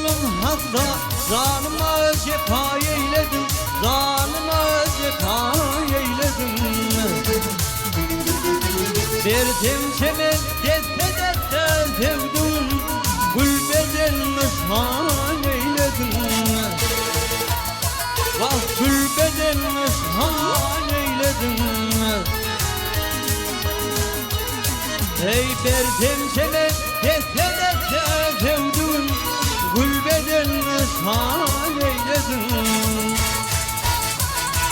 Boldum hassa, janyma jepa eýlediň, Janyma jepa eýlediň. Berseň çemen desse-desse söwdügim, Gül beden nyşan eýlediň. Wah, gül beden nyşan eýlediň. Eý, berseň çemen desse-desse söwdügim, Gül beden nyşan eýlediň.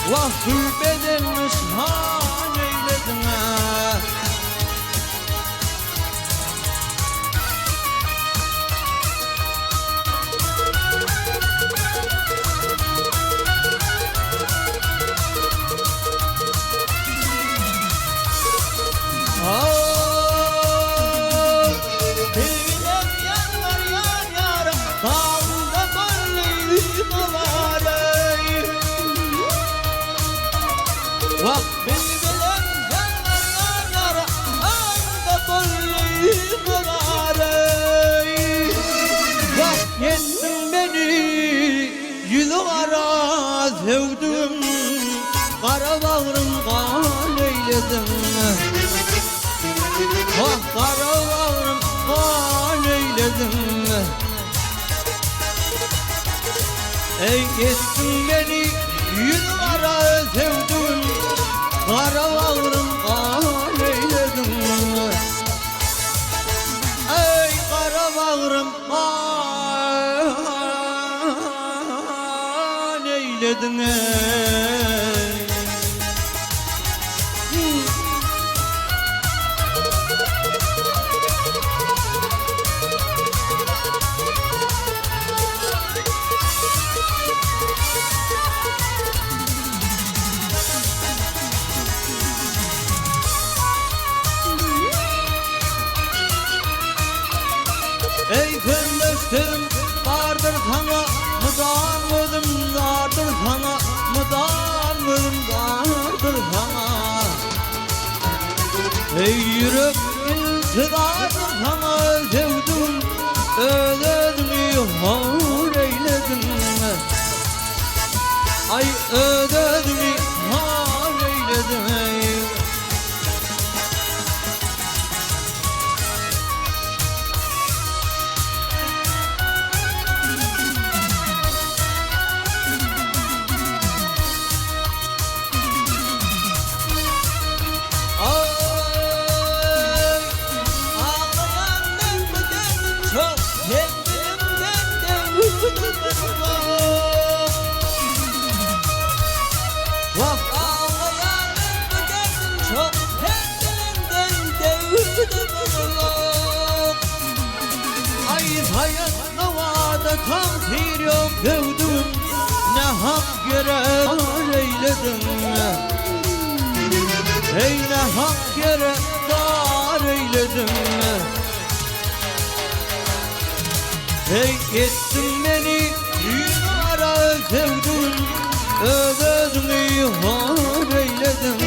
Wah, gül beden nyşan eýlediň. Bilbilem ýanlar ýanýar, Dagynda boldy dolar eý. Wah, bilbilem ýanlar ýanýar, Dagynda boldy dolar eý. Wah, ýetdiň meni ýüzi gara söwdügim, Gara bagrym gan eýlediň. Wah, gara bagrym gan eýlediň. Eý, etdiň meni ýüzi gara söwdügim, Gara bagrym gan eýlediň. Eý, gara bagrym gan eýlediň, eý. Eý sözleşsem bardyr saňa mydam gözüm dardyr saňa mydam gözüm dardyr saňa Eý ýürek iltizadyr saňa söwdügim öz-özüňi hor eýlediň Aý öz-özüňi hor eýlediň Aý, aglaýan men bu derdim çok, Sen dilimden döwdüm Wah, aglaýan men bu derdim çok, Sen dilimden döwdüm Aý, saýan nowada tagsyr ýok, Döwdügim nähak ýere zar eýlediň. Eý, nähak ýere zar eýlediň. Eý, etdiň meni ýüzi gara söwdügim, Öz-özüňi hor eýlediň.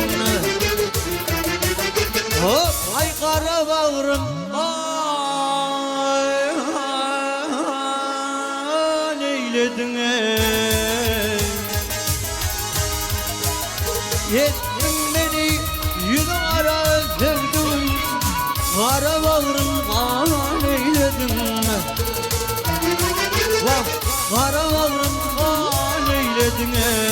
Hop, aý gara bagrym, Aý, neýlediň eý? Etdiň meni ýüzi gara söwdügim, Gara bagrym gan eýlediň. Wah, gara bagrym gan eýlediň eý.